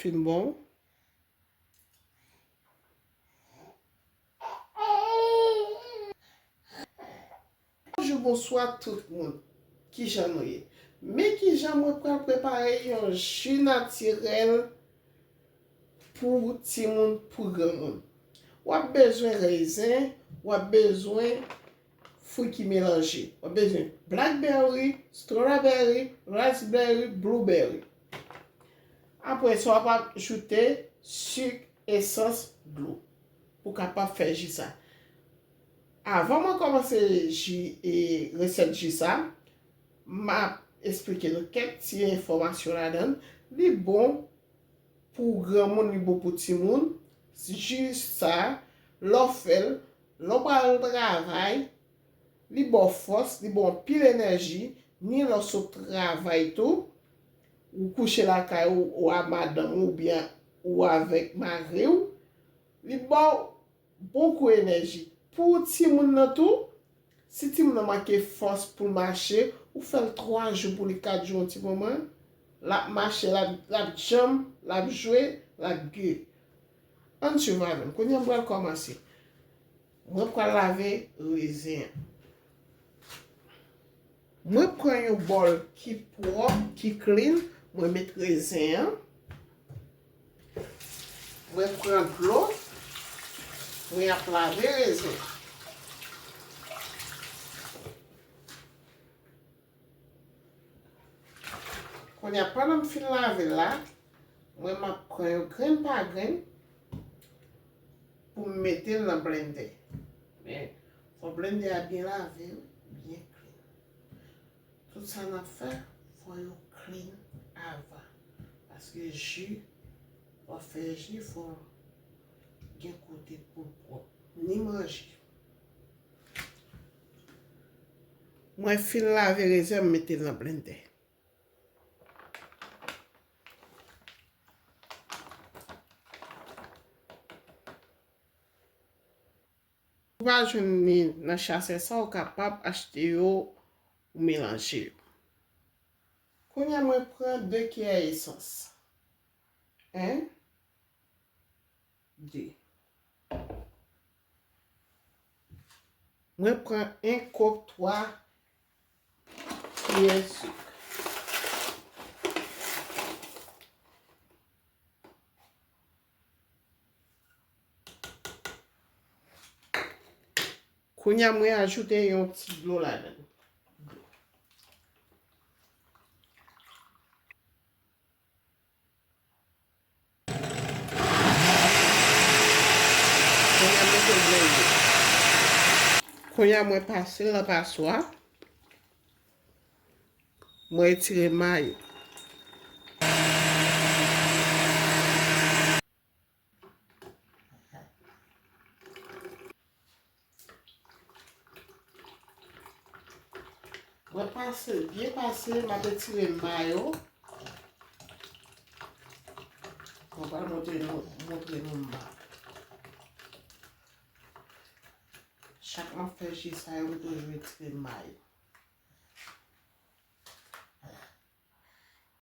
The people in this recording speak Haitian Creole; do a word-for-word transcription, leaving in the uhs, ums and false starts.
Fin bon. Bonjou, bonswa tout moun. Kijan nou ye? Men kijan mwen pral prepare yon ji natirèl pou timoun, pou granmoun. W ap bezwen rezen, w ap bezwen fwi ki melanje. W ap bezwen blackberry, strawberry, raspberry, blueberry. Apre sa, w ap ajoute sik, esans, dlo pou kapab fè ji sa. Avan mwen kòmanse ji e resèt ji sa, m ap esplike nou kèk ti enfòmasyon ladan l. Li bon pou granmoun, li bon pou timoun. Ji sa, lè w fè l, lè w pral travay, li ba w fòs, li ba w anpil enèji, ni lè w sot travay tou, ou kouche lakay ou, ou a madanm ou, oubyen ou avèk mari w, li ba w bon kou enèji. Pou timoun nan tou, si timoun nan manke fòs pou l mache, ou fè l twa jou pou li, kat jou, yon ti moman, l ap mache, l ap, l ap janm, l ap jwe, l ap ge. Ann swiv avè m. Kounye a m pral kòmanse. Mwen pral lave rezen an. Mwen pran yon bòl ki pwòp, ki clean, mwen met rezen an. Mwen pran dlo, mwen ap lave rezen an. Kounye a, pandan m fin lave l la, mwen m ap pran yo grenn pa grenn pou m mete l nan blendè. Men, fò blendè a byen lave, wi, byen clean. Tout sa n ap fè, fò yo clean avan. Paske ji, w ap fè ji, fò gen kote pou l pwòp. Ni manje. Mwen fin lave rezen, m mete l nan blendè. Ou pa jwenn li nan chasè sa, ou kapab achte yo, ou melanje yo. Kounye a, mwen pran de kiyè esans. En, de. Mwen pran en kòk twa kiyè sik. Kounye a, mwen ajoute yon ti dlo ladan l. Kounye a, mwen pase l nan paswa. Mwen retire may. Mwen pase l byen pase, m ap retire may yo. Mwen pral montre nou, montre nou may. Chak m ap fè ji sa yo, m toujou retire may.